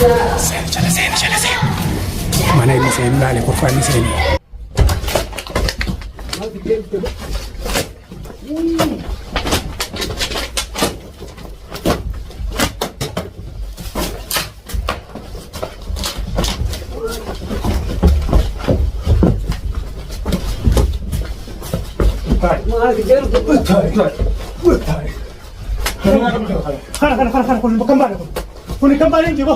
Seeni jala seeni jala seeni. Mana inni seenu laale kurfaa inni seeni. Kana kana kana kana kun bakka hin baane kun. Kun kan baane hin jiru.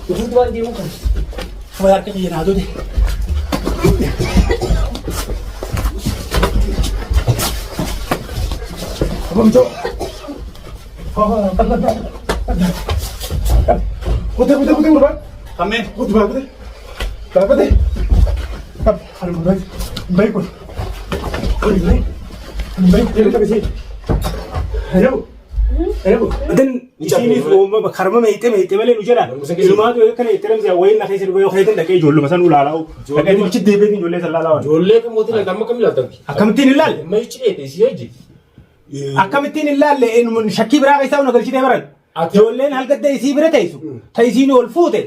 Utuu waan deemuu kan. Way harka kiyya naa dode. Abamto. Kute kute kute gurbaan. Ammeen. Kute baa kute. Baa kute. Kab halu gurbaan. Bayi kun. Kun bayi. Bayi kun kabisi. Hello. Hello. Dan isiiniif uumama karma meeyxee meeyxee malee nu jedha. Ilumaatu akkana itti ramsi wayiin na keessa dhufee yoo keetin dhaqee ijoolluma san ulaalaa. Dhaqee bichi deebiin ijoollee san laalaa. Ijoollee kan mootii laata amma kam ilaaltan? Akkamittiin hin laalle? Amma jechi dheete isii hojii. Akkamittiin hin laalle shakkii biraa keessaa una galchitee baran. Ijoolleen halgadda isii bira teessu ta isiin ol fuute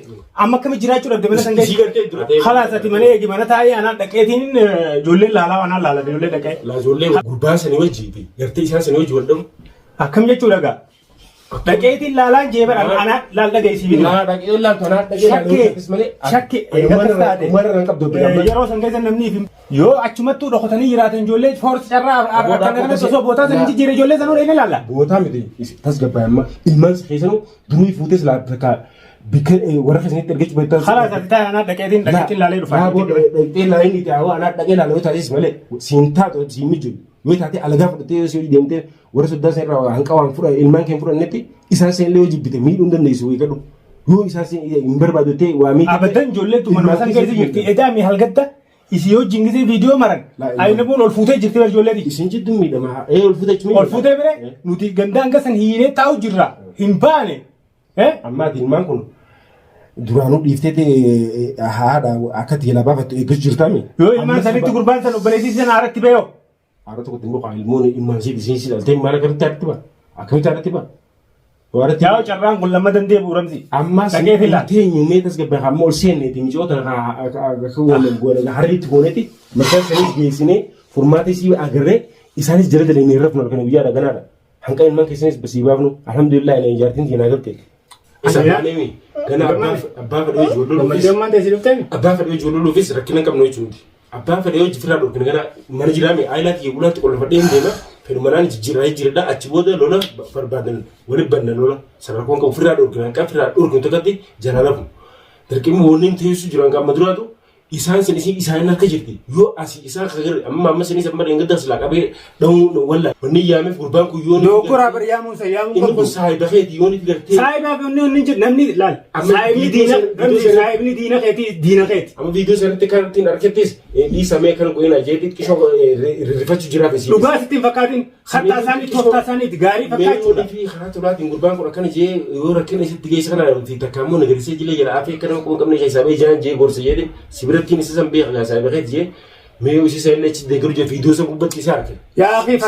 amma akkami jiraachuu dhabde mana san Isii gartee dura. Khalaas ati mana eegi mana taa'ee anaan dhaqeetiin ijoolleen laalaa anaan laala ijoollee dhaqee. Laa ijoollee gurbaa sanii wajji gartee isaan sanii wajji wal dhabu. Akkam jechuudha gaa. Dhaqeetiin laalaan jee bara anaan laal dhaqee isii bira. Laa dhaqee laaltu anaa dhaqee Shakkee shakkee akkas taate. Umarra hin qabdu Yeroo san keessa namni if yoo achumattuu dhokatanii jiraatan ijoollee foorsi carraa akkana kanatti osoo bootaa san hin jijjiirre ijoollee sanuu dhaqee laalla. Bootaa miti tasgabbaa'e amma ilmaan si keessanuu durii fuutes laa takka bikka warra keessanitti ergachuu beektan. Khalaas ati taa'e anaan dhaqeetiin dhaqeetiin laalee dhufaa. Laa booda dhaqxee laalee itti hawaa anaa dhaqee laalee yoo taates malee siin taatu siin mijiru yoo taate alagaa fudhattee yoo si deemtee warra soddaa san irraa hanqa waan fudha ilmaan kee fudhannetti isaan san illee yoo jibbite miidhuu hin dandeessu eegadhu yoo isaan san hin barbaadu ta'e waa miidhuu. Abadan ijoollee manuma san keessa jirti. Edaa mi halgadda isii wajjin gisee viidiyoo maran. Ayinabuun ol fuutee jirti bar ijoolleeti. Isin jidduu miidhama ee ol fuutee jechuun Ol fuutee bire nuti gandaan gasan hiinee taa'u jirra. Hin baane. Amma ati ilmaan kun duraanuu dhiiftee haadha akka itti jalaa baafattu eeggachuu jirtaami. Yoo ilmaan sanitti gurbaan san obboleessi sana haaratti beeyoo. Haadha tokkotti immoo kaa ilmoon ilmaan isii isiin si dhaltee maal akkamitti haadhatti ba'a? Akkamitti haadhatti ba'a? Haadhatti Yaa carraan kun lamma dandee bu'uuramsi. Ammas Dhaqee fila. teenyu mee tasgabbii hamma ol seenneeti micoota akka harriitti gooneeti mataa isaaniis geessinee furmaata isii agarree isaanis jala jalanii irra funan kana guyyaadha ganaadha. Hanqa ilmaan keessanis basii baafnu alhamdulillah inni jaartiin siinaa galte. Isa baanemi gana abbaa fedhee ijoollee Gammaddee ammaan teessee dhuftee? Abbaa fedhee ijoollee luufis rakkina hin qabnu jechuun. Abbaa fedhee hojii firraa dhorkina gana mana jiraame aayilaa kiyya bulaatti qollofadhee hin deema. Fedhumanaan jijjiirraa jijjiiradha achi booda lola barbaadan wali banna lola sadarkoon qabu firraa dhorkina hanqa firraa dhorkinu tokkotti jala lafu. Dirqamni wanni teessu jiran qaama duraatu isaan san isin isaan harka jirti yoo asii isaan kagarre amma amma sanis amma dheengadda silaa qabee dha'uun walla wanni yaameef gurbaan kun yoo Dogoggora bar yaamuun san yaamuun inni kun qabdu. saahiba keeti yoo ni gartee Saahibaa fi onni onni jedhu namni laal. Amma Saahibni viidiyoo diina sana- namni viidiyoo sana- saahibni diina keeti diina keeti. amma viidiyoo sanatti kan ittiin argattis dhiisamee kan godhina jeetii xiqqishoo rirrifachuu jiraaf isin. Dhugaa sitti hin fakkaatin kattaa isaanii tooftaa isaaniiti gaarii fakkaachuudha. Meeshaa fi karaa tolaatiin gurbaan kun akkana jee yoo rakkina isatti geesse kana fi takka immoo nagarisee jilee jala afee akkana hin qabne keessaa ba'ee jaan jee gorsa jedhe si birattiin isa san beeka keessaa beekeet jee mee yoo isa illee achi deeggaru jee viidiyoo san gubbatti isa arge. Yaa fi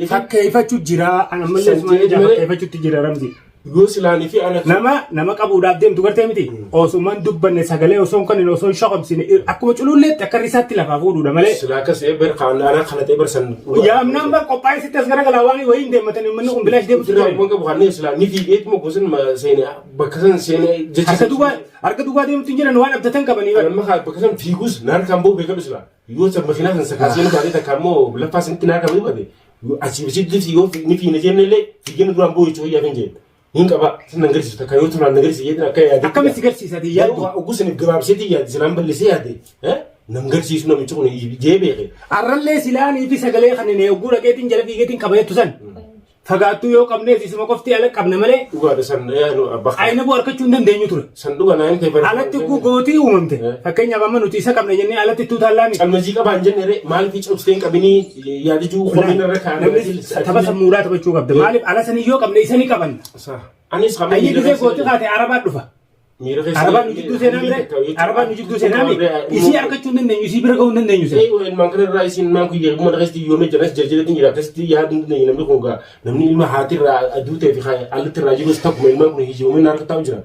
fakkeeffachuu jira an ammallee San sumaan jedhe ijaa malee- fakkeeffachuutti jira Ramzi. Yoo silaanii fi ana Nama nama qabuudhaaf deemtu gartee miti osumaan dubbanne sagalee osoo hin kennin osoo hin shoqomsine akkuma cululleetti akka risaatti lafaa fuudhuudha malee. silaa akkas bar kaan ana kana ta'e bar san. Yaamnaan bar qophaa'ee sitti as garagalaa waan wayii hin deemmatan uummanni kun bilaash deemutu Firraa jira. waan qabu kanneen silaa ni fiigeetuma gosan seene bakka san seene jecha. Harka duwwaa harka duwwaa deemtu hin jiran waan abdatan qabanii bara. Amma bakka san fiigus na harkaan bahu beekadhu silaa. Yoo san makiinaa san sakaasee nu baatee takka immoo laffaa sanitti na harkaan bahu baate asii bisitti yoo ni fiine jenne illee fiigee duraan bahu jechuu wayyaaf hin jenne. Hin qaba sin nan garsiisu takka yoo tolaan na garsiise jedhan akka yaade. Akkamitti si garsiisa ati yaaddu? Oguu saniif gabaabseetii yaade silaan bal'isee yaade nam garsiisu namichi kun jee beeke. Arrallee silaanii fi sagalee kanneen eeguu dhaqeetiin jala fiigeetiin qaba jettu san. Fagaattuu yoo qabneef isuma qofti ala qabna malee Dhugaadha san yaadu abbaa. ayina bu'u argachuu hin dandeenyu ture. San dhuga naan ta'e bara. Alatti gootii uumamte. Fakkeenyaaf amma nuti isa qabna jennee alatti tuutaallaan Calmajii qabaan jenne ree maaliif cabsitee hin qabinii yaadachuu komiin irra kaa'ame. Namni tapha sammuudhaa taphachuu qabda. Maaliif ala sanii yoo qabne isa ni qabanna. Anis qabee Ayyii gisee gootii kaate Arabaa dhufa. Miira keessa. Arabaan nu jidduu seenaa mire Arabaan nu jidduu seenaa mire isii argachuu hin dandeenyu isii bira gahuu hin dandeenyu seen. Ee ilmaan kana irraa isin ilmaan kun yeroo mana keessatti yoomee jiras jarjaratiin jira akkasitti yaaduu hin dandeenye namni kun gaa namni ilma haatirraa aduu ta'e fi alatti irraa jirus takkuma ilmaan kun hiyyoomin harka taa'u jira.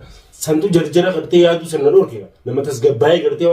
Santu jarjara gartee yaaduu san na dhorke. Nama tasgabbaa'ee gartee.